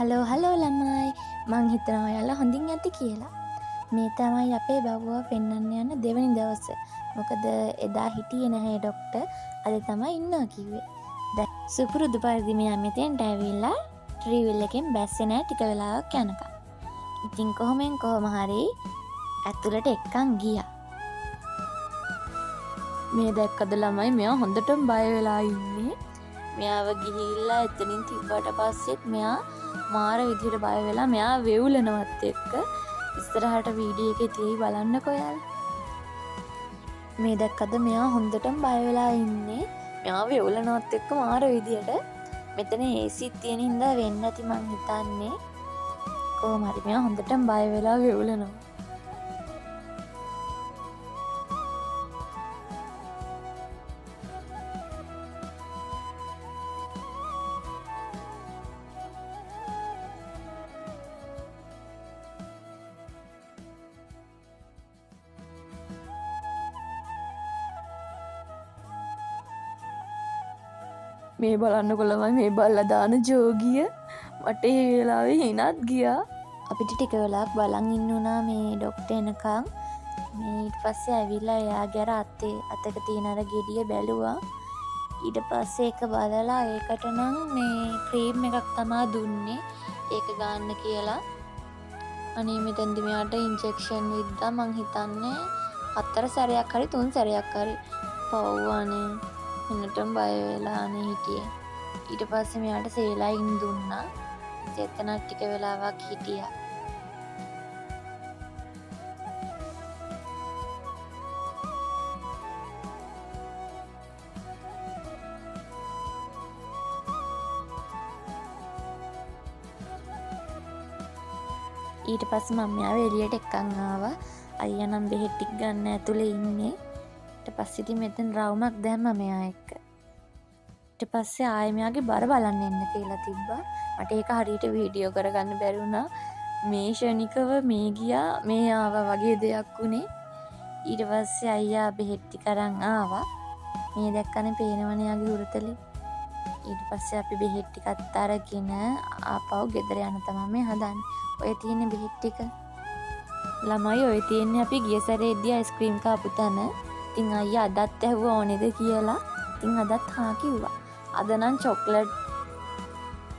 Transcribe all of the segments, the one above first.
Hello hello ළමයි, මං හිතනවා ඔයාලා හොඳින් ඇති කියලා. මේ තමයි අපේ බබුවා පෙන්වන්න යන දෙවෙනි දවස. මොකද එදා හිටියේ නැහැ ඩොක්ටර්, අද තමයි ඉන්නවා කිව්වේ. දැන් සුපුරුදු පරිදි මෙයා මෙතෙන්ට ඇවිල්ලා ත්‍රිවිල් එකෙන් බැස්සේ නෑ ටික වෙලාවක් යනකම්. ඉතින් කොහොමෙන් කොහොම හරි ඇතුළට එක්කන් ගියා. මේ දැක්කද ළමයි, මෙයා හොඳටම බය වෙලා ඉන්නේ. මෙයාව ගිහිල්ලා එතනින් තිබ්බට පස්සෙත් මෙයා මාර විදිහට බය වෙලා මෙයා වෙවුලනවත් එක්ක. ඉස්සරහට වීඩියෝ එකේ තියෙයි බලන්නකෝ ඔයාලා. මේ දැක්කද මෙයා හොඳටම බය වෙලා ඉන්නේ. මෙයා වෙවුලනවත් එක්ක මාර විදිහට. මෙතන AC තියෙන හින්දා වෙන්න ඇති මං හිතන්නේ. කොහොම හරි මෙයා හොඳටම බය වෙලා වෙවුලනවා. මේ බලන්නකො ළමයි, මේ බල්ලා දාන ජෝගිය. මට ඒ වෙලාවේ හිනත් ගියා. අපිට ටික වෙලාවක් බලන් ඉන්න වුණා මේ ඩොක්ටර් එනකන්. මේ ඊට පස්සේ ඇවිල්ලා එයාගේ අර අතක තියෙන අර ගෙඩිය බැලුවා. ඊට පස්සේ ඒක බලලා ඒකට නම් මේ ක්‍රීම් එකක් තමා දුන්නේ, ඒක ගන්න කියලා. අනේ මෙතෙන්දි මෙයාට ඉන්ජෙක්ෂන් විද්දා මං හිතන්නේ 4 සැරයක් හරි 3 සැරයක් හරි. පව් අනේ, එන්නටම බය වෙලා අනේ හිටියේ. ඊට පස්සේ මෙයාට සේලයින් දුන්නා. ඉතින් එතනත් ටික වෙලාවක් හිටියා. ඊට පස්සේ මම මෙයාව එළියට එක්කන් ආවා. අයියා නම් බෙහෙත් ටික ගන්න ඇතුලේ ඉන්නේ. ඊට පස්සේ ඉතින් මෙතන රවුමක් දැම්මා මෙයා එක්ක. ඊට පස්සේ ආයෙ මෙයාගේ බර බලන්න එන්න කියලා තිබ්බා. මට ඒක හරියට වීඩියෝ කරගන්න බැරි වුණා. මේ ෂණිකව මේ ගියා මේ ආවා වගේ දෙයක් වුණේ. ඊට පස්සේ අයියා බෙහෙත් ටික අරන් ආවා. මේ දැක්කනේ පේනවනේ යාගේ හුරතලේ. ඊට පස්සේ අපි බෙහෙත් ටිකත් අරගෙන ආපහු ගෙදර යන්න තමයි මේ හදන්නේ. ඔය තියෙන්නේ බෙහෙත් ටික. ළමයි ඔය තියෙන්නේ අපි ගිය සැරේදී අයිස්ක්‍රීම් කාපු තැන. ඉතින් අයියා අදත් ඇහුවා ඕනේද කියලා. ඉතින් අදත් හා කිව්වා. අද නම් චොක්ලට්.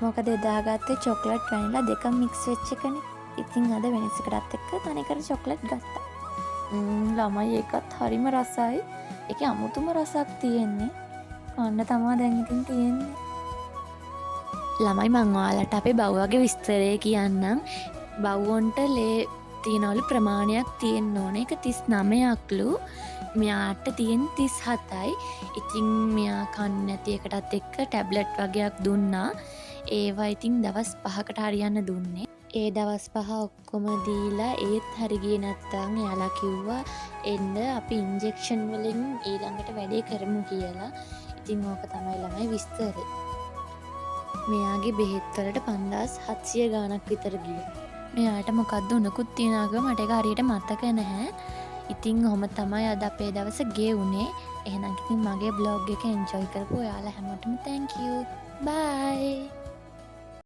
මොකද එදා ගත්තේ චොක්ලට් වැනිලා දෙකම මික්ස් වෙච්ච එකනේ. ඉතින් අද වෙනසකටත් එක්ක තනිකර චොක්ලට් ගත්තා. ළමයි ඒකත් හරිම රසයි. ඒකේ අමුතුම රසක් තියෙන්නේ. කන්න තමා දැන් ඉතින් තියෙන්නේ. ළමයි මං ඔයාලට අපේ බව්වගේ විස්තරය කියන්නම්. බව්වොන්ට ලේ තියනවලු ප්‍රමාණයක් තියෙන්න ඕනේ. ඒක 39ක්ලු. මෙයාට තියෙන 37යි. ඉතින් මෙයා කන්න නැති එකටත් එක්ක ටැබ්ලට් වගේක් දුන්නා. ඒවා ඉතින් දවස් 5කට හරියන්න දුන්නේ. ඒ දවස් 5 ඔක්කොම දීලා ඒත් හරි ගියේ නැත්තම් එයාලා කිව්වා එන්න අපි ඉන්ජෙක්ෂන් වලින් ඊළඟට වැඩේ කරමු කියලා. ඉතින් ඕක තමයි ළමයි විස්තරේ. මෙයාගේ බෙහෙත් වලට 5700 ගාණක් විතර ගියා. මෙයාට මොකද්ද උණකුත් තියනවා කිව්වා, මට ඒක හරියට මතක නැහැ. ඉතින් ඔහොම තමයි අද අපේ දවස ගෙවුනේ. එහෙනම් ඉතින් මගේ බ්ලොග් එක එන්ජොයි කරපු ඔයාලා හැමෝටම thank you. Bye.